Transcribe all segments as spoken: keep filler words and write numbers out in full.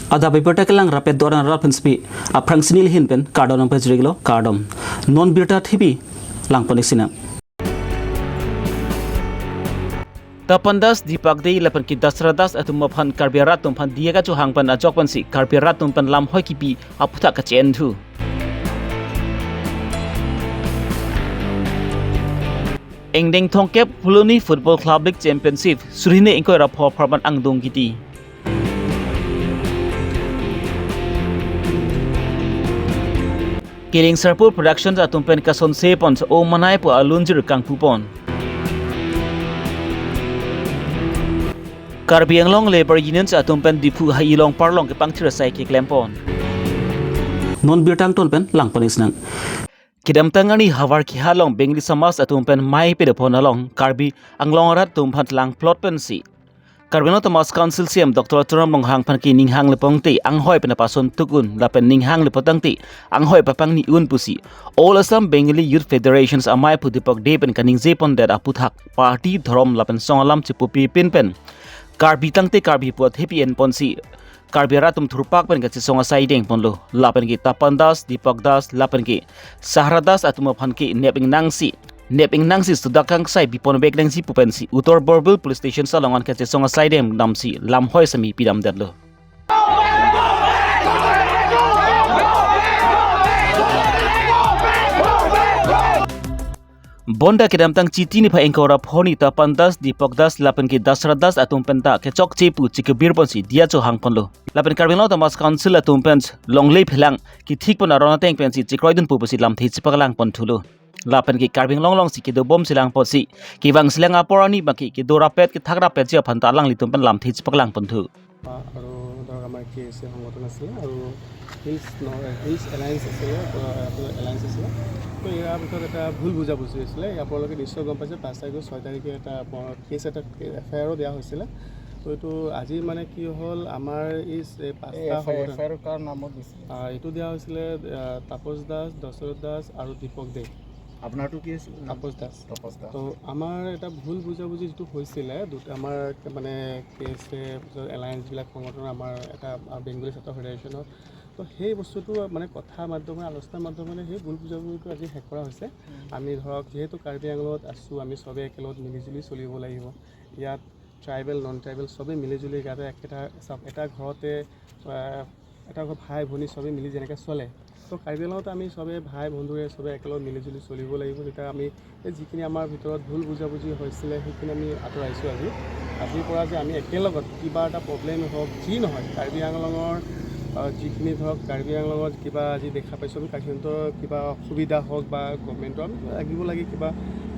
Adap abirta kelang rapet doran rat pensi aphrangsi neli ahin pen kardom nangpajirlo, kardom. Non birta thepi langpon-ik sinang. Tapan Das, Deepak Dey lapen ke Dasra Das atum aphan Karbi arat atum aphan diya kachohang pen ajok pensi Karbi arat atum pen lamhoi kipi aphuthak kache-en thu. Ingdeng thomkep Phuloni Football Club League Championship, suri hini ingkoi ra pho apharman angdeng kiti. Killing Sarpo Productions atum pen kasonse pon O Manai pu alunjir kangpu pon. Karbi Anglong Labour Unions atum pen Diphu ha-i along parlong kepangthir asai keklem pon. Non birta angton pen langpon-ik sinang. Kedamtang arni havar keha along Bengali Samaj atum pen mei pede pon along Karbi Anglong arat atum aphan langplot pensi Karbi Anglong Autonomous Council C E M Doctor Tuliram Ronghang aphan ke ninghang lepon te anghoi pen pason tuk un lapen ninghang lepo tangte anghoi papangni un pusi All Assam Bengali Youth Federations amei aphu Deepak Dey pen kaningje pondet aphuthak party, dhorom lapen song alam chipupi pin pen Karbi tangte Karbi pu athepi en ponsi Karbi arat atum thurpak pen kachesong asai deng ponlo. Lapen ke Tapan Das, Deepak Das, lapen ke Sahara Das atum aphan ke nep ingnangsi, nep ingnangsi sudak kangsai bipon vek nangji pu pensi Uttar Borbil Police Station along an kachesong asai deng damsi lamhoi semi pidamdetlo. Bonta kedamtang Chiti niphai ingkoi ra pho arni Tapan Das, Deepak Das lapen ke Dasra Das atum pen ta kechokche pu chikebir ponsi diya chohang ponlo. Lapen Karbi Anglong Autonomous Council atum pen longle phelang kethik pon aron ateng pensi chekroidun pu pusi lamthe chepaklang pon thulo. Lapen ke Karbi Anglong alongsi kedobom si lang ponsi kevang si lang apor arni bangke kedo rapet kethak rapetji aphan ta alanglitum pen lamthe chepaklang pon thu. আৰু ধৰক আমাৰ কে এছ এ সংগঠন আছিলে আৰু হিলছ ন-, hills alliance আছিলে, এলায়েন্স আছিলে। তো ইয়াৰ ভিতৰত এটা ভুল বুজাবুজি হৈছিলে। আপোনালোকে নিশ্চয় গম পাইছে, পাঁচ তাৰিখে, ছয় তাৰিখে এটা কেছ এটা, এফ আই আৰো দিয়া হৈছিলে। তো এইটো আজি মানে কি হ'ল, আমাৰ এই এই পাঁচটা সংগঠন, এফ আই আৰ কাৰ নামত দিছিলে? আহ, এইটো দিয়া হৈছিলে, আহ, তাপস দাস, দশৰথ দাস আৰু দীপক দে। আপোনাৰতো কি আছিল? তাপস দাস। তাপস দাস। তো আমাৰ এটা ভুল বুজাবুজি যিটো হৈছিলে, দুটা আমাৰ মানে কে এছ এ, পিছত এলায়েন্সবিলাক সংগঠনৰ আমাৰ এটা, আ, বেংগলী ছাত্ৰ ফেডাৰেশ্যনৰ। তো সেই বস্তুটো মানে কথা মাধ্যমে, আলোচনাৰ মাধ্যমে সেই ভুল বুজাবুজিটো আজি শেষ কৰা হৈছে। আমি ধৰক যিহেতু কাৰ্বি আংলঙত আছোঁ, আমি সবে একেলগত মিলিজুলি চলিব লাগিব। ইয়াত ট্ৰাইবেল, নন ট্ৰাইবেল সবেই মিলিজুলি ইয়াতে একেটা, চাওক, এটা ঘৰতে, আহ, এটা ঘৰ ভাই ভনী সবেই মিলি যেনেকৈ চলে, তো কাৰ্বি আংলঙত আমি সবে ভাই বন্ধুৰে সবে একেলগে মিলিজুলি চলিব লাগিব। তেতিয়া আমি এই যিখিনি আমাৰ ভিতৰত ভুল বুজাবুজি হৈছিলে, সেইখিনি আমি আঁতৰাইছোঁ আজি। আজিৰ পৰা যে আমি একেলগত কিবা এটা প্ৰব্লেম হওক, যি নহয়, কাৰ্বি আংলঙৰ, আহ, যিখিনি ধৰক কাৰ্বি আংলঙত কিবা আজি দেখা পাইছোঁ আমি, সিহঁতৰ কিবা অসুবিধা হওক বা গভৰ্ণমেণ্টৰ আমি লাগিব লাগে, কিবা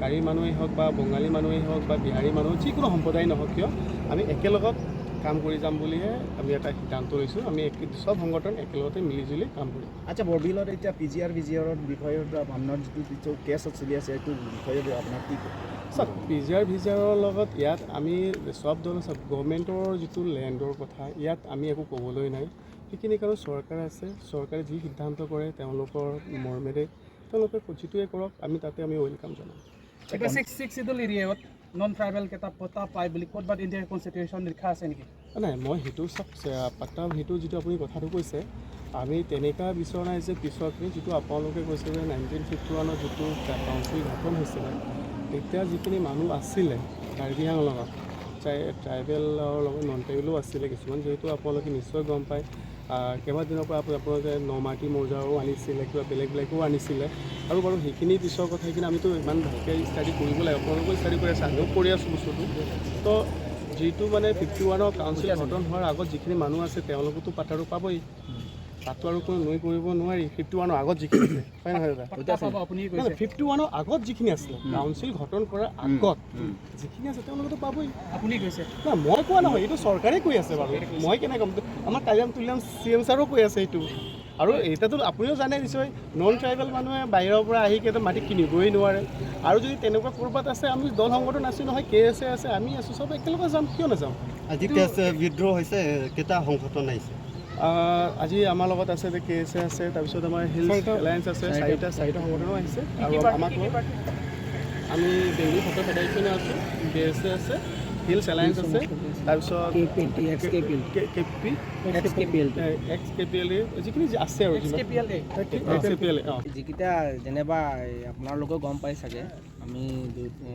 কাৰ্বি মানুহেই হওক বা বঙালী মানুহেই হওক বা বিহাৰী মানুহ, যিকোনো সম্প্ৰদায় নহওক কিয়, আমি একেলগত কাম কৰি যাম বুলিহে আমি এটা সিদ্ধান্ত লৈছোঁ। আমি এক-, সব সংগঠন একেলগতে মিলিজুলি কাম কৰিম। আচ্ছা, বৰবিলত এতিয়া পি জি আৰ, ভি জি আৰৰ বিষয়ে আপোনাৰ যিটো, যিটো কেছ চলি আছে, এইটো বিষয়ে আপোনাৰ কি ক'ব? চাওক, পি জি আৰ, ভি জি আৰৰ লগত ইয়াত আমি সব ধৰণৰ, চাওক, গভৰ্ণমেণ্টৰ যিটো লেণ্ডৰ কথা, ইয়াত আমি একো ক'বলৈ নাই। সেইখিনি কাৰণ চৰকাৰ আছে, চৰকাৰে যি সিদ্ধান্ত কৰে তেওঁলোকৰ মৰ্মেৰে তেওঁলোকে যিটোৱে কৰক, আমি তাতে আমি ৱেলকাম জনাম। কিবা ছিক্স, ছিক্স শ্বিডিউল এৰিয়াত নন ট্ৰাইবেল কেইটা পটা পায় বুলি ক'ৰবাত ইণ্ডিয়াৰ কনষ্টিটিউশ্যন লিখা আছে নেকি? নাই, মই সেইটো চাওক, চে-, পটা সেইটো যিটো আপুনি কথাটো কৈছে, আমি তেনেকুৱা বিচৰা নাই যে পিছৰখিনি যিটো আপোনালোকে কৈছে যে নাইনটিন ফিফটি ওৱানত যিটো কা-, কাউন্সিল গঠন হৈছিলে, তেতিয়া যিখিনি মানুহ আছিলে কাৰ্বি আংলঙত, ট্ৰাই-, ট্ৰাইবেলৰ লগত নন ট্ৰাইবেলো আছিলে কিছুমান, যিহেতু আপোনালোকে নিশ্চয় গম পায়, আহ, কেইবাদিনৰ পৰা আপো-, আপোনালোকে নমাটি মৌজাও আনিছিলে, কিবা বেলেগ বেলেগো আনিছিলে। আৰু বাৰু সেইখিনি পিছৰ কথা, সেইখিনি আমিতো ইমান ভালকৈ ষ্টাডি কৰিব লাগে, আপোনালোকেও ষ্টাডি কৰি আছে, আমিও কৰি আছোঁ বস্তুটো। তো যিটো মানে ফিফটি ওৱানৰ কাউন্সিল গঠন হোৱাৰ আগত যিখিনি মানুহ আছে, তেওঁলোকেতো পাটাটো পাবই। তাততো আৰু কোনো নুই কৰিব নোৱাৰি, ফিফটি ওৱানৰ আগত যিখিনি আছে, হয় নহয় দাদা? পটা পাব, আপুনি নাই, কৈছে। নাই, ফিফটি ওৱানৰ আগত যিখিনি আছিলে, উম। কাউন্সিল গঠন কৰাৰ উম, আগত উম। যিখিনি আছে, তেওঁলোকেতো পাবই। আপুনি কৈছে। নাই, মই কোৱা নহয়, এইটো চৰকাৰে কৈ আছে বাৰু। চৰকাৰে কৈছে। মই কেনেকে ক'ম? আমাৰ কালিৰাম তুলিৰাম চি এম ছাৰো কৈ আছে এইটো। আৰু এতিয়াতো আপুনিও জানে নিশ্চয়, নন ট্ৰাইবেল মানুহে বাহিৰৰ পৰা আহি কেনে মাটি কিনিবই নোৱাৰে। আৰু যদি তেনেকুৱা ক'ৰবাত আছে, আমি দল সংগঠন আছোঁ নহয়, কে এছ এ আছে, আমি আছোঁ, চব একেলগে যাম, কিয় নাযাম? আজি এইটো কেছ উইথড্ৰ হৈছে, কেইটা সংগঠন আহিছে? আহ, আজি আমাৰ লগত আছে যে কে এছ এ আছে, তাৰপিছত আমাৰ হিলছ চাৰিটা। এলায়েন্স আছে, চাৰিটা। চাৰিটা, চাৰিটা সংগঠনো আহিছে। কি আৰু কি পাৰ্টি, আমাক কি কি লৈ পাৰ্টি? আমি বেংগলী ছাত্ৰ ফেডাৰেশ্যনে আছোঁ, কে এছ এ আছে, হিলছ এলায়েন্স আছে, তাৰপিছত K P L T, X K P L T. K- K P? X K P L T. এ, X K P L A, যিখিনি যে আছে আৰু এক্স যিমান। কে পি এল এ। এ, কি? অ। এক্স কে পি এল এ, অ। যিকেইটা যেনিবা, এ, আপোনালোকেও গম পাই চাগে, আমি দু-, এ,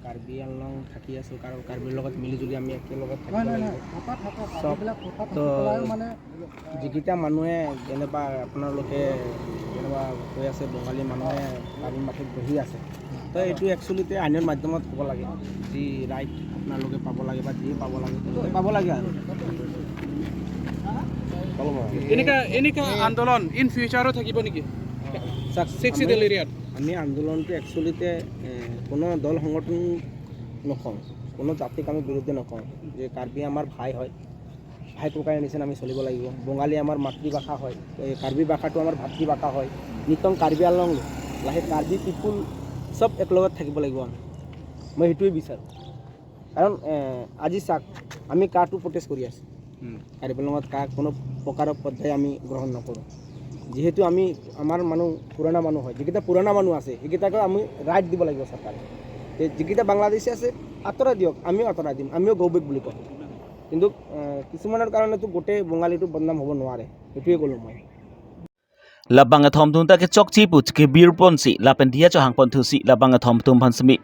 কাৰ্বি আংলং থাকি আছো, কাৰণ কাৰ্বিৰ লগত মিলি জুলি আমি একেলগত থাকিব হয়, হয়, লাগিব। হয়। হঠাৎ, হঠাৎ চব আমিবিলাক হঠাৎ তো থাকি পেলাই মানে যিকেইটা মানুহে যেনিবা আপোনালোকে যেনিবা কৈ আছে, বঙালী মানুহে কাৰ্বি মাটিত বহি আছে, তো এইটো একচুৱেলিতে আইনৰ মাধ্যমত হ'ব লাগে। যি ৰাইট আপোনালোকে পাব লাগে বা যি পাব লাগে, তো পাব লাগে আৰু। এনেকা, এনেকা আন্দোলন ইন ফিউচাৰো থাকিব নেকি? চাওক, ছিক্স আমি, চিডেল এৰিয়াত? আমি আন্দোলনটো একচুৱেলিতে, এ, কোনো দল সংগঠন নকওঁ, কোনো জাতিক আমি বিৰুদ্ধে নকওঁ যে কাৰ্বি আমাৰ ভাই হয়, ভাই ককাইৰ নিচিনা আমি চলিব লাগিব। বঙালী আমাৰ মাতৃভাষা হয়, এই কাৰ্বি ভাষাটো আমাৰ ভাতৃভাষা হয়। নিতং কাৰ্বি আংলং, লাহে কাৰ্বি পিপুল চব একেলগত থাকিব লাগিব আমি। মই সেইটোৱে বিচাৰোঁ। কাৰণ, এ, আজি চাওক, আমি কাটো প্ৰটেষ্ট কৰি আছোঁ। হুম। কাৰ্বি আংলঙত কা কোনো প্ৰকাৰৰ পৰ্যায় আমি গ্ৰহণ নকৰোঁ। যিহেতু আমি, আমাৰ মানুহ পুৰণা মানুহ হয়, যিকেইটা পুৰণা মানুহ আছে, সেইকেইটাকে আমি ৰাইট দিব লাগিব চৰকাৰে। যে যিকেইটা বাংলাদেশী আছে, আঁতৰাই দিয়ক, আমিও আঁতৰাই দিম, আমিও গৌবেক বুলি কওঁ। কিন্তু, এ, কিছুমানৰ কাৰণেতো গোটেই বঙালীটো বদনাম হ'ব নোৱাৰে, সেইটোৱে ক'লোঁ মই। Labang kethom atum ta kechokche pu chekebir ponsi lapen diya chohang ponthusi labang kethom atum aphan semi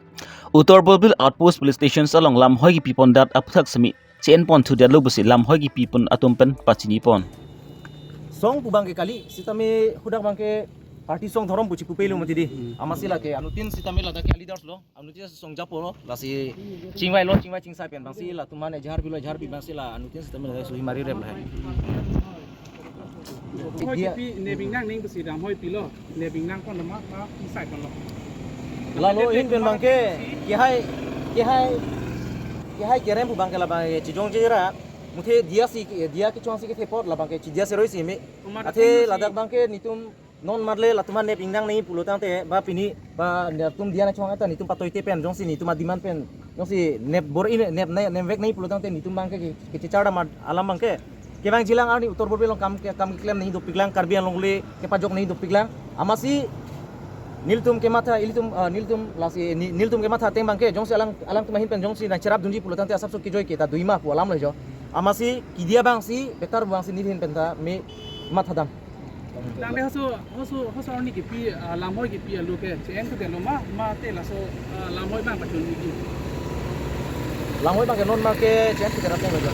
Uttar Borbil Outpost Police Station along lamhoi kepi pondet aphuthak semi che-en ponthudetlo pusi lamhoi kepi pon atum pen pachini pon. Song pu abangke kali, sitame hadak abangke party song dhorom pu chipupelo mati di. Hmm. Amatsi lake anuttin sitame ladak ke leaders lo. Anuttin song japo lo, lasi chingvai lo, chingvai chingsai pen abangsi latum aphan ejhar pilo, ejhar pi abangsi la anuttin sitame la suhi mari rep la. Lamhoi dia kepi, nep ingnang ning pusi lamhoi pilo, nep ingnang pon lo ma, ma, chingsai pon lo. Lalo ahin pen abangke, kehai, kehai, kehai kerem pu abangke la abangke chijongje ra, muthe diya si, diya kechongsi kethe apot la abangke chidiya seroi si me. Athe ladak abangke netum non matle latum aphan nep ingnang nangji pulo tangte ba pini ba netum diya nangchong ata netum patoite pen jongsi netum a-demand pen jongsi nep bor-i nep nep vek nangji pulo tangte netum abangke ke, kechechar dam alam abangke kevangjilang arni Uttar Borbil along kam ke, kam keklem nangji dopiklang, Karbi Anglong le kepajok nangji dopiklang. Amatsi nelitum kematha, ilitum, ah, nelitum lasi ne-, nelitum kematha ateng abangke jongsi alang, alangtum ahin pen jongsi nangcherap dunji pulo tangte asapso kejoi ke ta duima pu alam lo jo. Amatsi kedia abangsi better abangsi neli ahin pen ta me mathadam. Tangte halaso, halaso, halaso arni kepi, ah, lamhoi kepi alo ke, che-en thudetlo ma, mate laso, ah, lamhoi abang pachun niki. Lamhoi abangke non abangke che-en thudet ateng lo jo.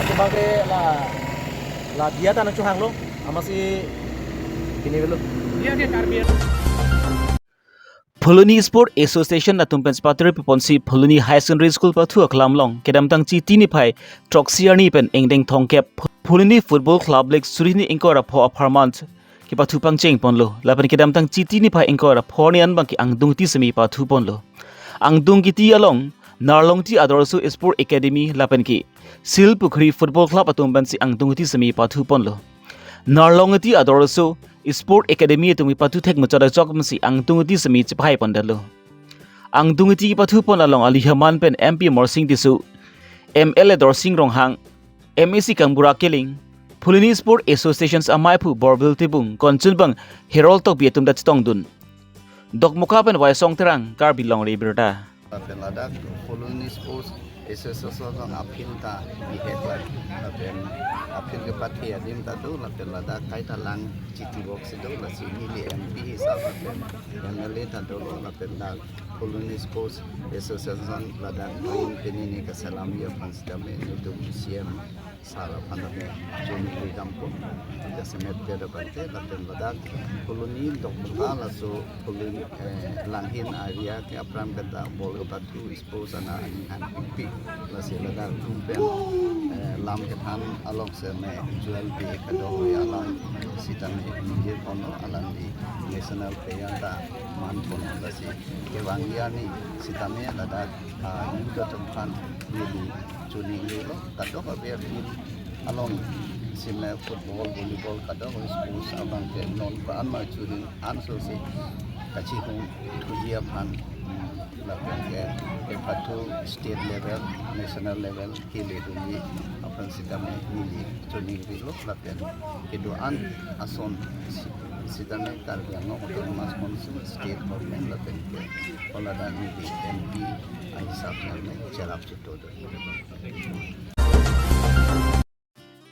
Atum abangke la, la diya ta nangchohanglo, amatsi pini avelo. Diya ke Karbi. Phuloni Sport Association atum pen chepaturi pi ponsi Phuloni High Secondary School pathu aklam along kedamtang Chiti niphai throksi arni pen ingdeng thomkep Phuloni Football Club League suri hini ingkoi ra pho apharman kepathu pangcheng ponlo. Lapen kedamtang Chiti niphai ingkoi ra pho arni an abangke angdung kiti semi pathu ponlo. Angdung kiti along Narlongti Adorsho Sport Academy lapen ke Silpukhuri Football Club atum pensi angdung kiti semi pathu ponlo. Narlongti Adorsho Sport Academy atum kepathu thek muchot ajok pensi angdung kiti semi chepai pondetlo. Angdung kiti kepathu pon along ali haman pen M P Morsing Tisso, M L A Dorsing Ronghang, M A C Kangbura Killing, Phuloni Sport Associations amaiphu Borbil Tibung, konchun abang Herol Tokbi atum ta chetongdun. Dokmoka pen Waisong Terang, Karbi Longri Abirta. Lapen ladak Phuloni Sports Association along appeal ta bihek la, lapen appeal kepathe adim ta do, lapen ladak kaita lang chiti box do, lasi neli M P hisap lapen M L A ta dolo, lapen dak Phuloni Sports Association ladak doin pini ne kaselam ya aphan sitame netum C M sar aphan dame choningri dampo. Jasemet dia da bante lapen ladak Phuloni Dokmoka laso Phuloni, eh, Langhin area ke apran kata bol kepathu sports ana aning han pipi. Lasi ladak atum pen, eh, lam kethan along seme Joel Bey kadokave alam sitame ningje ponlo, alangli national player ta man ponlo, lasi kevangji arni sitame ladak, ah, youth atum aphan neli choningrilo, kadokave field along seme football, volleyball, kadokave sports abangke non ko-an ma churi anso si kachihung thuji aphan, mm, lapen ke kepathu state level, national level kele dunji aphan sitame neli choningrilo, lapen kedo-an ason si-, sitame Karbi Anglong Autonomous Council, state government lapen ke hala dak neli M P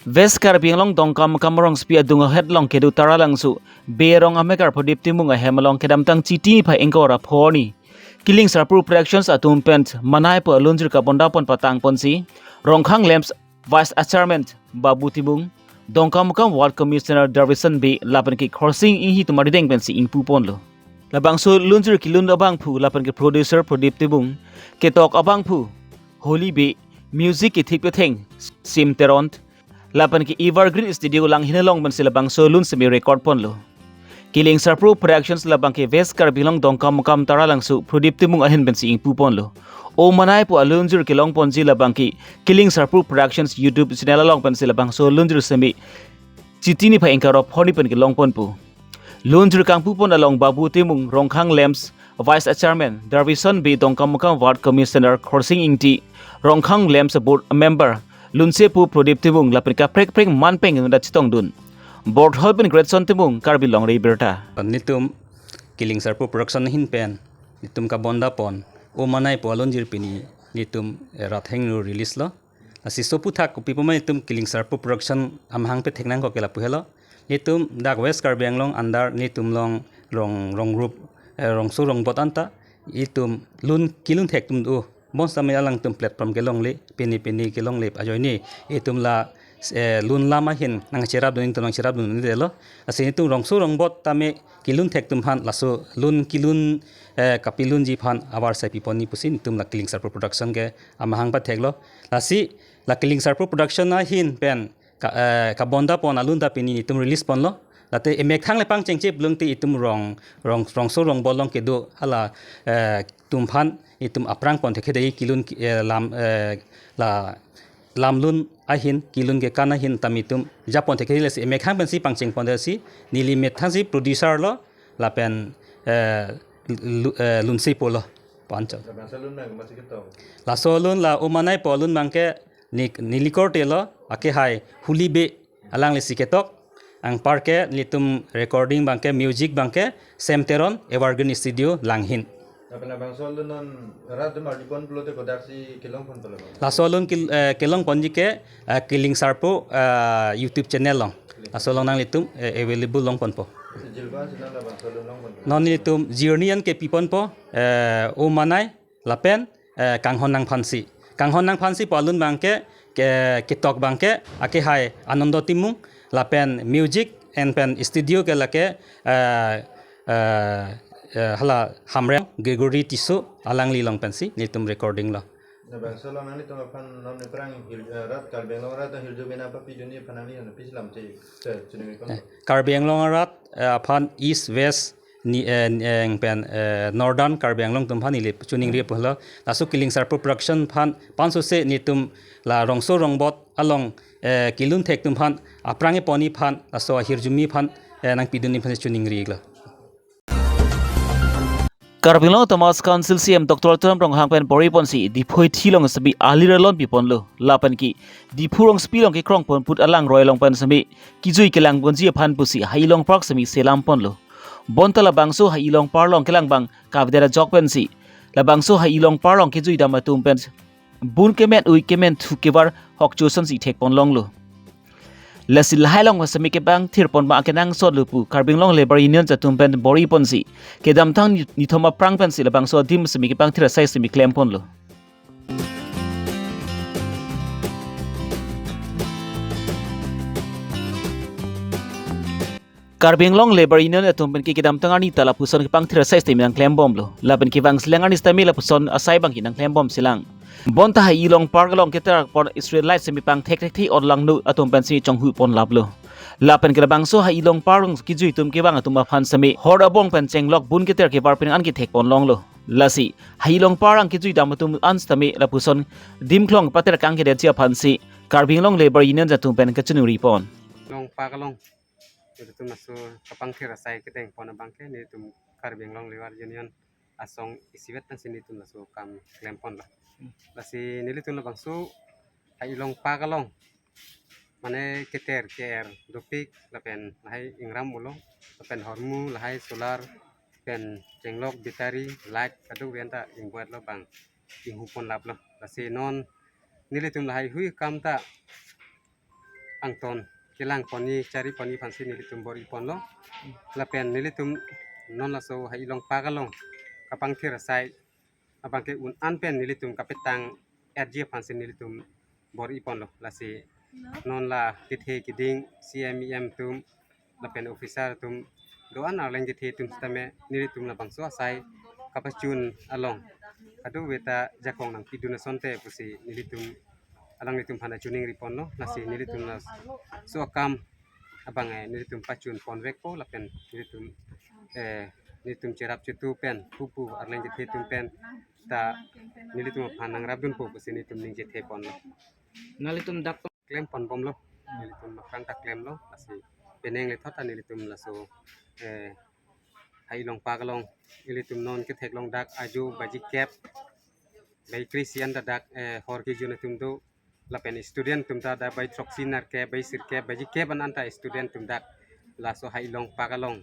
West Karbi Anglong Dongkamukam rongsopi adung ahet along kedo Taralangso Berong amekar Prodip Timung ahem along kedamtang Chiti niphai ingkoi ra pho arni Killing Sarpo Productions atum pen manai pu alunjir kabonda pon patang ponsi Rongkhang Lamps Vice Chairman Babu Timung, Dongkamukam Ward Commissioner Darvison Bey lapen ke Khorsing Ingti atum arideng pensi ingpu ponlo. Labangso lunjir kelun abangphu lapen ke producer Prodip Timung, ketok abangphu Holy Bey, music kethik ketheng Sim Teron, lapen ke Evergreen Studio Langhin along pensi labangso lun semi record ponlo. Killing Sarpo Productions labang ke West Karbi Anglong Dongkamukam Taralangso Prodip Timung ahin pensi ingpu ponlo. O manai pu alunjir kelong ponji labang ke Killing Sarpo Productions YouTube channel along pensi labangso lunjir semi Chiti niphai ingkoi ra pho arni pen kelong ponpo. Lunjir kangpu pon along Babu Timung, Rongkhang Lamps Vice Chairman, Darvison Bey, Dongkamukam Ward Commissioner Khorsing Ingti, Rongkhang Lamps Board Member Lunsepo Prodip Timung lapen kaprek prek manpeng nunda chetongdun. Board hall pen Greatson Timung, Karbi Longri Abirta. Nelitum Killing Sarpo Production ahin pen nelitum kabonda pon O Manai pu alunjir pini nelitum, eh, rat hingno release lo. Lasi sopu thak kopi puma nelitum Killing Sarpo Production amahang pethek nangkok ke lapu helo. Nelitum dak West Karbi Anglong under nelitum along rong rong group, eh, rongso rongbot anta nelitum lun kelun thek atum do. Bonsitame alangtum platform kelongle, pini pini kelongle ajoine nelitum la, eh, lun lam ahin nangcherapdun, nelitum nangcherapdundelo. Lasi nelitum rongso rongbot tame kelun thek atum aphan laso lun kelun, eh, kapelunji aphan avarsai pi ponji pusi nelitum la Killing Sarpo Production ke amahang patheklo. Lasi la Killing Sarpo Production ahin pen ka, eh, kabonda pon alun ta pini nelitum release ponlo. Late emethang le pangchengche pulote nelitum rong rong rongso rongbot along kedo hala, eh, atum aphan nelitum aphrang pon thekthedetji kelun, eh, lam, eh, la lamlun ahin, kelun kekan ahin tame nelitum japon thekthedetji, lasi emethang pensi pangcheng pondetsi neli methang si producer lo lapen, eh, lu, eh, Lunsepo lo. Pancho. Laso lun abang komatsi ketok? Laso lun la O Manai pu alun abang ke ni, neli korte lo, ake hai Holy Bey alangli si ketok. Anpar ke nelitum recording abang ke, music abang ke Sim Teron, Evergreen Studio Langhin. Lapen labangso alun non rat atum arjupon pulote kodaksi kelong pon pulo bang? Laso alun kel, eh, kelong ponji ke, eh, Killing Sarpo, eh, YouTube channel along. Laso along nanglitum, eh, available long ponpo. Si jilbang si non labangso alun long pon pulo? Non nelitum jirni an ke pi ponpo, eh, O Manai, lapen, eh, Kanghon Nangphansi. Kanghon Nangphansi pu alun abang ke, ke, ketok abang ke, ake hai Anando Timung, lapen music and pen studio ke lake, eh, eh, eh, hala Hamren Gregory Tisso alangli along pensi nelitum recording lo. Labangso along nanglitum aphan non aphrang hir, eh, rat Karbi Anglong arat hirjume nangpapidunji aphan nangli aphan pisi lam che, che, chuningri pon? Eh, Karbi Anglong arat, eh, aphan East, West, ni, eh, ni, eh, pen, eh, Northern Karbi Anglong atum aphan neli chuningri pulo. Laso Killing Sarpo Production aphan pansose nelitum la rongso rongbot along, eh, kelun thek atum aphan aphrang ponji aphan laso ahirjume aphan, eh, nangpidunji aphan chuningri lo. Karbi Anglong Autonomous Council C E M Doctor Tuliram Ronghang pen bor-i ponsi Diphu Thi along semi alir alon pi ponlo. Lapen ke Diphu rongsopi along kekrong pon put alangroi along pen semi kejui kelang ponji aphan pusi Hailong Park semi selam ponlo. Bonta labangso Hailong Park along kelang abang kavedet ajok pensi labangso Hailong Park along kejui dam atum pen bun kemen ui kemen thu kevar hokcho asonsi thek pon longlo. Lasi lahai along semi kepangthir pon abang akenangsot lo pu Karbi Anglong Labour Union atum pen bor-i ponsi kedamtang ni, nithom aphrang pensi labangso adim semi kepangthir asai semi klem ponlo. Karbi Anglong Labour Union atum pen ke kedamtang arni ta lapuson kepangthir asai sitame nangklem bomlo. Lapen kevang selang arni sitame lapuson asai abang ke nangklem bomsi lang. Bonta Hailong Park along keter pon street light semi pangthek thekthe orlangno atum pen semi chonghu pon laplo. Lapen ke labangso Hailong Park along kejui atum kevang atum aphan semi hor abong pen chenglok bun keter kevar pen an kethek pon longlo. Lasi Hailong Park along kejui dam atum an sitame lapuson dimklong pater kangkedetji aphansi Karbi Anglong Labour Union atum pen kachiningri pon. Long Park along ilitum laso kepangthir asai kedeng pon abang ke nelitum Karbi Anglong Labour Union asong isivet pensi nelitum laso kam klem ponlo. Lasi nelitum labangso Hailong Park along mane keter ke-er dopik lapen lahai ingram ulong lapen hormu lahai solar pen chenglok battery light kadokave anta ingbuatlo bang. inghu pon laplo. Lasi non nelitum lahai hui akam ta angton kelang ponji, chari ponji aphansi nelitum bor-i ponlo. Lapen nelitum non laso Hai Ilong Park along kapangthir asai abangke un-an pen nelitum kapetang R G aphansi nelitum bor-i ponlo. Lasi non la kethe keding C M E M atum lapen officer atum do-an arleng kethe atum sitame nelitum labangso asai kapachun along kadokave ta jakong nangpidun asonte pusi nelitum alanglitum aphan achuning ri ponlo. Lasi nelitum laso akam abang eh nelitum pachun ponvekpo lapen nelitum eh nelitum cherap chetu pen pupu arleng kethe atum pen ta nelitum aphan nangrapdunpo pusi nelitum ningje the ponlo. Nanglitum dak klem ponbomlo, nelitum aphrang ta klemlo. Lasi penang le thot ta nelitum laso eh Hai Ilong Park along nelitum non ketheklong dak ajo baji kep bai kre-isi an ta dak eh hor kejun atum do, lapen student atum ta dak bai throksi nerkep bai sirkep baji kep an an ta student atum dak laso Hai Ilong Park along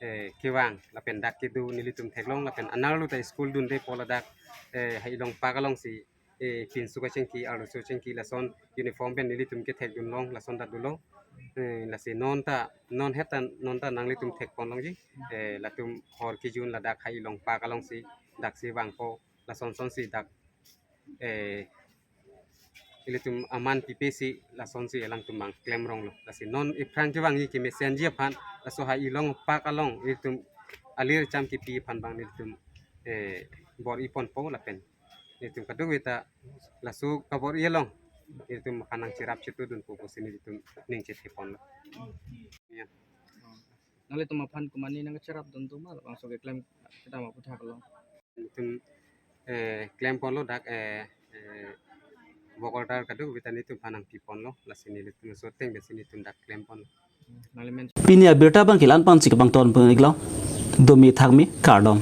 eh kevang lapen dak kedo nelitum theklong. Lapen anerlo ta school dunde pu ladak eh Hai Ilong Park alongsi eh pinso kachingki, arloso chingki lason uniform pen nelitum kethekdunlong lason ta dolo. Eh, lasi non ta non het ta non ta nanglitum thek ponlongji. Eh, latum hor kejun ladak Hai Ilong Park alongsi daksi vangpo, lason sonsi dak eh ilitum aman pipesi lasonsi alangtum abang klemronglo. Lasi non iphrang kevangji kemesenji aphan laso Hai Ilong Park along ilitum alir cham kipi aphan abang nelitum eh bor-i ponpo lapen nelitum kadokave ta laso kabor-i along nelitum aphan nangcherap chetudunpo pusi nelitum ningje the ponlo. Ya. Nanglitum aphan komatne nangcherapdun atum ma labangso keklem kedam aphuthak along? Nelitum eh klem ponlo dak eh eh work order kadokave ta nelitum aphan nangpi ponlo, lasi nelitum laso ateng pensi nelitum dak klem ponlo. Nangli men Pini abirta abang ke la-an pensi kepangton pon-iklo. Domi thakmi kardom.